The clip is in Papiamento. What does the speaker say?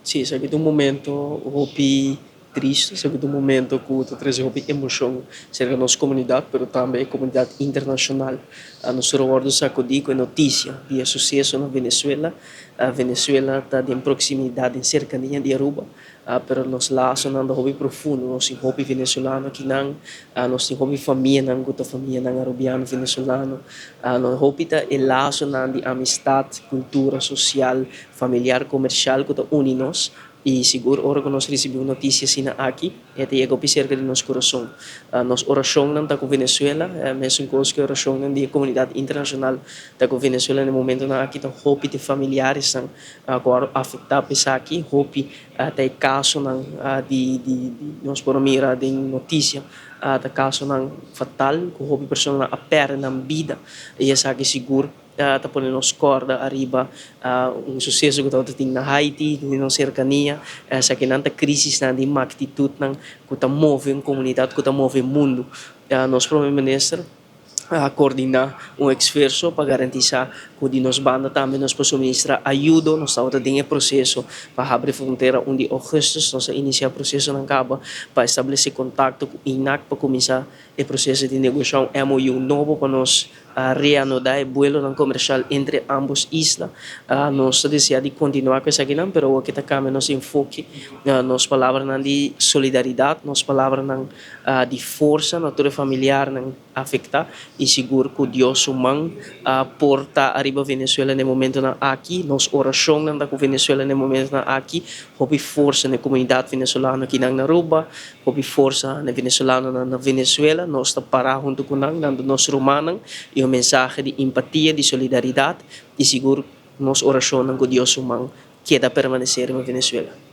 Sí, esaki ta un momento hopi tristo, esaki ta un momento ku ta trese hopi emoshon serka nos komunidat, pero tambe e komunidat internashonal. Nos tur a wòrdu sakudí ku e notisia di e suseso na Venezuela. Venezuela ta den proksimidat, den serkania di Aruba, pero nos lasonan ta hopi profundo. Nos tin hopi venezolano akinan, nos tin hopi famianan ku ta famianan arubiano, venezolano. Nos hopi ta e lasonan di amistat, kultura, sosial, familiar, komershal ku ta uni nos. I sigur ora ku nos risibí un notisia asina aki, e ta yega hopi serka di nos kurason. Nos orashonnan ta ku Venezuela, mesun kos ku e orashonnan di e komunidat internashonal ta ku Venezuela na e momentunan aki. Ta hopi di familiaresnan ku a afektá pa esaki, hopi ta e kasonan di nos por a mira den notisia, ta kasonan fatal ku hopi personanan a pèrdè nan bida i esaki sigur ta pone nos kòrda ariba un suseso ku tabata tin na Haiti, den nos serkania. Esakinan ta krisisnan di magnitutnan ku ta move un komunidat, ku ta move mundu. Nos Prome Minister a koordiná un esfuerso pa garantisá ku di nos banda tambe nos por suministrá ayudo. Nos tabata den e proseso pa habri frontera un di ougùstùs. Nos a inisiá prosesonan kaba pa establesé kontakto ku INAC pa kuminsá e proseso di negoshá un MOU nobo pa nos a reanudá e buelonan komershal entre ámbos isla. Nos ta deseá di kontinuá ku esakinan, pero awor ke ta kambia nos enfoke, nos palabranan di solidaridat, nos palabranan di forsa na tur e familiarnan afektá i sigur ku Dios su man por ta ariba Venezuela na e momentonan aki. Nos orashonnan ta ku Venezuela na e momentonan aki. Hopi forsa na e komunidat venezolano kinan na Aruba. Hopi forsa na e venezolanonan na Venezuela, nos ta pará huntu ku nan, nan ta nos rumannan, i un mensahe di empatia, di solidaridat i sigur nos orashonnan ku Dios su man keda permanesé riba Venezuela.